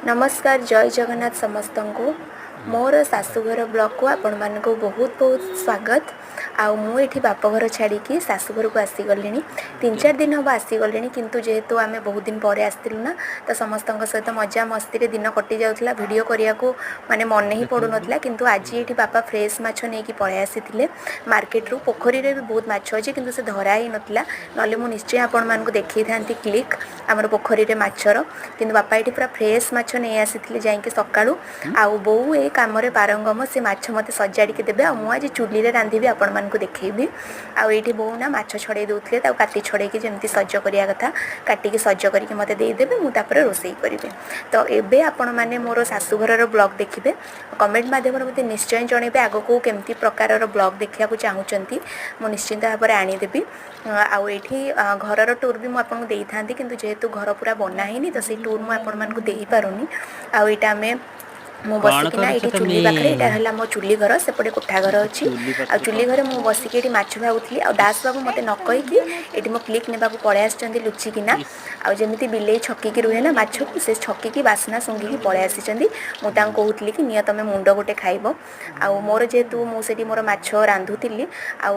ନମସ୍କାର, ଜୟ ଜଗନ୍ନାଥ ସମସ୍ତଙ୍କୁ। ମୋର ଶାଶୁଘର ବ୍ଲଗ୍କୁ ଆପଣମାନଙ୍କୁ ବହୁତ ବହୁତ ସ୍ୱାଗତ। ଆଉ ମୁଁ ଏଠି ବାପଘର ଛାଡ଼ିକି ଶାଶୁଘରକୁ ଆସିଗଲିଣି। 3-4 ଦିନ ହେବ ଆସିଗଲିଣି। କିନ୍ତୁ ଯେହେତୁ ଆମେ ବହୁତ ଦିନ ପରେ ଆସିଥିଲୁ ନା, ତ ସମସ୍ତଙ୍କ ସହିତ ମଜା ମସ୍ତିରେ ଦିନ କଟି ଯାଉଥିଲା। ଭିଡ଼ିଓ କରିବାକୁ ମାନେ ମନେ ହିଁ ପଡ଼ୁନଥିଲା। କିନ୍ତୁ ଆଜି ଏଠି ବାପା ଫ୍ରେଶ୍ ମାଛ ନେଇକି ପଳେଇ ଆସିଥିଲେ ମାର୍କେଟରୁ। ପୋଖରୀରେ ବି ବହୁତ ମାଛ ଅଛି, କିନ୍ତୁ ସେ ଧରା ହେଇନଥିଲା। ନହେଲେ ମୁଁ ନିଶ୍ଚୟ ଆପଣମାନଙ୍କୁ ଦେଖେଇଥାନ୍ତି କ୍ଲିକ୍ ଆମର ପୋଖରୀରେ ମାଛର। କିନ୍ତୁ ବାପା ଏଠି ପୁରା ଫ୍ରେଶ୍ ମାଛ ନେଇ ଆସିଥିଲେ ଯାଇକି ସକାଳୁ। ଆଉ ବୋଉ ଏ କାମରେ ପାରଙ୍ଗମ। ସେ ମାଛ ମୋତେ ସଜାଡ଼ିକି ଦେବେ ଆଉ ମୁଁ ଆଜି ଚୁଲିରେ ରାନ୍ଧିବି, ଆପଣମାନଙ୍କୁ ଦେଖେଇବି। ଆଉ ଏଇଠି ବୋଉ ନା ମାଛ ଛଡ଼େଇ ଦେଉଥିଲେ। ତାକୁ କାଟି ଛଡ଼େଇକି ଯେମିତି ସଜ କରିବା କଥା, କାଟିକି ସଜ କରିକି ମୋତେ ଦେଇଦେବେ। ମୁଁ ତାପରେ ରୋଷେଇ କରିବି। ତ ଏବେ ଆପଣମାନେ ମୋର ଶାଶୁଘରର ବ୍ଲଗ୍ ଦେଖିବେ। କମେଣ୍ଟ ମାଧ୍ୟମରେ ମୋତେ ନିଶ୍ଚୟ ଜଣେଇବେ ଆଗକୁ କେମିତି ପ୍ରକାରର ବ୍ଲଗ୍ ଦେଖିବାକୁ ଚାହୁଁଛନ୍ତି। ମୁଁ ନିଶ୍ଚିନ୍ତ ଭାବରେ ଆଣିଦେବି। ଆଉ ଏଇଠି ଘରର ଟୁର୍ ବି ମୁଁ ଆପଣଙ୍କୁ ଦେଇଥାନ୍ତି, କିନ୍ତୁ ଯେହେତୁ ଘର ପୁରା ବନା ହେଇନି, ତ ସେଇ ଟୁର୍ ମୁଁ ଆପଣମାନଙ୍କୁ ଦେଇପାରୁନି। ଆଉ ଏଇଟା ଆମେ ମୁଁ କଣ ବସିକିନା କରୁଛ ଏଇଠି ତମେ? ଚୁଲି ପାଖରେ, ଏଇଟା ହେଲା ମୋ ଚୁଲି ଘର, ସେପଟେ କୋଠା ଘର ଅଛି। ଚୁଲି ଆଉ ପାଖରେ ଚୁଲି କଣ ଘରେ କରୁଛ? ମୁଁ ବସିକି ଏଇଠି ମାଛ ଭାଜୁଥିଲି। ଆଉ ଇସ୍ ଦାସ ବାବୁ ମୋତେ ନ କହିକି ଏଇଠି ମୋ କ୍ଲିକ୍ ନେବାକୁ ପଳେଇ ଆସିଛନ୍ତି ଲୁଚିକିନା। ଇସ୍ ଆଉ ଯେମିତି ବିଲେଇ ଛକିକି ରୁହେ ନା ମାଛକୁ, ସେ ଛକିକି ବାସ୍ନା ଶୁଙ୍ଘିକି ପଳେଇ ଆସିଛନ୍ତି। ମୁଁ ତାଙ୍କୁ କହୁଥିଲି କି ନିଅ, ତମେ ମୁଣ୍ଡ ଗୋଟେ ଖାଇବ। ଆଉ ମୋର ଯେହେତୁ ମୁଁ ସେଠି ମୋର ମାଛ ରାନ୍ଧୁଥିଲି, ଆଉ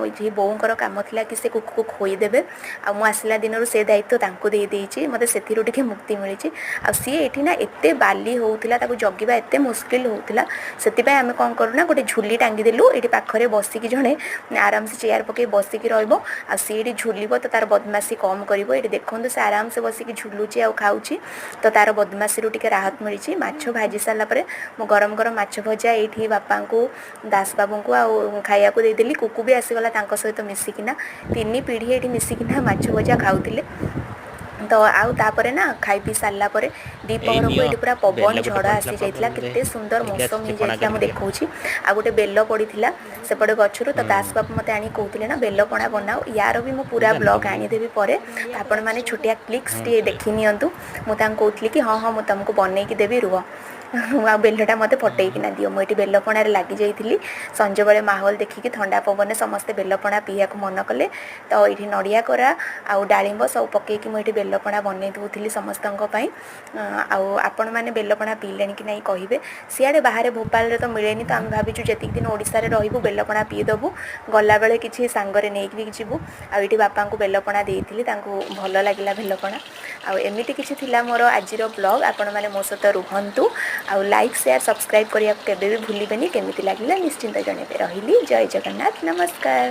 ଏଠି ବୋଉଙ୍କର କାମ ଥିଲା କି ସେ କୁକୁକୁ ଖୋଇଦେବେ। ଆଉ ମୁଁ ଆସିଲା ଦିନରୁ ସେ ଦାୟିତ୍ୱ ତାଙ୍କୁ ଦେଇଦେଇଛି। ମୋତେ ସେଥିରୁ ଟିକେ ମୁକ୍ତି ମିଳିଛି। ଆଉ ସିଏ ଏଠି ନା ଏତେ ବାଲି ହେଉଥିଲା, ତାକୁ ଜଗିବା ଏତେ ମୁସ୍କିଲ ହେଉଥିଲା। ସେଥିପାଇଁ ଆମେ କ'ଣ କରୁ ନା, ଗୋଟେ ଝୁଲି ଟାଙ୍ଗିଦେଲୁ ଏଇଠି ପାଖରେ। ବସିକି ଜଣେ ଆରାମସେ ଚେୟାର ପକାଇ ବସିକି ରହିବ ଆଉ ସିଏ ଏଠି ଝୁଲିବ, ତ ତାର ବଦମାସି କମ୍ କରିବ। ଏଇଠି ଦେଖନ୍ତୁ, ସେ ଆରାମସେ ବସିକି ଝୁଲୁଛି ଆଉ ଖାଉଛି, ତ ତାର ବଦମାସିରୁ ଟିକେ ରାହତ ମିଳିଛି। ମାଛ ଭାଜି ସାରିଲା ପରେ ମୁଁ ଗରମ ଗରମ ମାଛ ଭଜା ଏଇଠି ବାପାଙ୍କୁ, ଦାସ ବାବୁଙ୍କୁ ଆଉ ଖାଇବାକୁ ଦେଇଦେଲି। କୁକୁ ବି ଆସିଗଲା ତାଙ୍କ ସହିତ ମିଶିକିନା। ତିନି ପିଢ଼ି ଏଇଠି ମିଶିକିନା ମାଛ ଭଜା ଖାଉଥିଲେ। ତ ଆଉ ତାପରେ ନା ଖାଇ ପିଇ ସାରିଲା ପରେ ଏଇ ଦ୍ୱିପହରକୁ ନିଅ, ଏଇଠି ପୁରା ପବନ ବେଲ ଗୋଟେ ଝଡ଼ ପଡିଥିଲା ଆସିଯାଇଥିଲା। ପବନରେ। କେତେ ସୁନ୍ଦର ନେଇକି ମୌସମ ଆସିଛି, ପଣା ହେଇଯାଇଥିଲା। କରିକି ମୁଁ ପିଅ। ଦେଖାଉଛି। ଆଉ ଗୋଟେ ବେଲ ପଡ଼ିଥିଲା ସେପଟେ ଗଛରୁ, ତ ଦାସ ବାବୁ ମୋତେ ଆଣିକି କହୁଥିଲେ ନା ବେଲ ପଣା ବନାଅ। ୟାର ବି ମୁଁ ମୁଁ ପୁରା ଜାଣିନି ବ୍ଲଗ୍ ବୋଲି। ଆଣିଦେବି ପରେ। ତ ଆପଣମାନେ ଛୋଟିଆ କ୍ଲିପ୍ସ ଟିକେ ଦେଖି ନିଅନ୍ତୁ। ମୁଁ ତାଙ୍କୁ କହୁଥିଲି କି ହଁ ହଁ, ମୁଁ ତୁମକୁ ବନେଇକି ଦେବି, ରୁହ ଆଉ ବେଲଟା ମୋତେ ଫଟେଇକିନା ଦିଅ। ମୁଁ ଏଠି ବେଲପଣାରେ ଲାଗିଯାଇଥିଲି। ସଞ୍ଜବେଳେ ମାହୋଲ ଦେଖିକି ଥଣ୍ଡା ପବନରେ ସମସ୍ତେ ବେଲପଣା ପିଇବାକୁ ମନ କଲେ। ତ ଏଇଠି ନଡ଼ିଆ କୋରା ଆଉ ଡାଳିମ୍ବ ସବୁ ପକେଇକି ମୁଁ ଏଇଠି ବେଲପଣା ବନେଇ ଦେଉଥିଲି ସମସ୍ତଙ୍କ ପାଇଁ। ଆଉ ଆପଣମାନେ ବେଲପଣା ପିଇଲେଣି କି ନାହିଁ କହିବେ। ସିଆଡ଼େ ବାହାରେ ଭୋପାଳରେ ତ ମିଳେନି। ତ ଆମେ ଭାବିଛୁ ଯେତିକି ଦିନ ଓଡ଼ିଶାରେ ରହିବୁ, ବେଲପଣା ପିଇଦେବୁ, ଗଲାବେଳେ କିଛି ସାଙ୍ଗରେ ନେଇକି ବି ଯିବୁ। ଆଉ ଏଇଠି ବାପାଙ୍କୁ ବେଲପଣା ଦେଇଥିଲି, ତାଙ୍କୁ ଭଲ ଲାଗିଲା ବେଲପଣା। ଆଉ ଏମିତି କିଛି ଥିଲା ମୋର ଆଜିର ବ୍ଲଗ୍। ଆପଣମାନେ ମୋ ସହିତ ରୁହନ୍ତୁ ଆଉ ଲାଇକ୍, ସେୟାର, ସବସ୍କ୍ରାଇବ୍ କରିବାକୁ କେବେ ବି ଭୁଲିବେନି। କେମିତି ଲାଗିଲା ନିଶ୍ଚିନ୍ତ ଜଣେଇବେ। ରହିଲି, ଜୟ ଜଗନ୍ନାଥ, ନମସ୍କାର।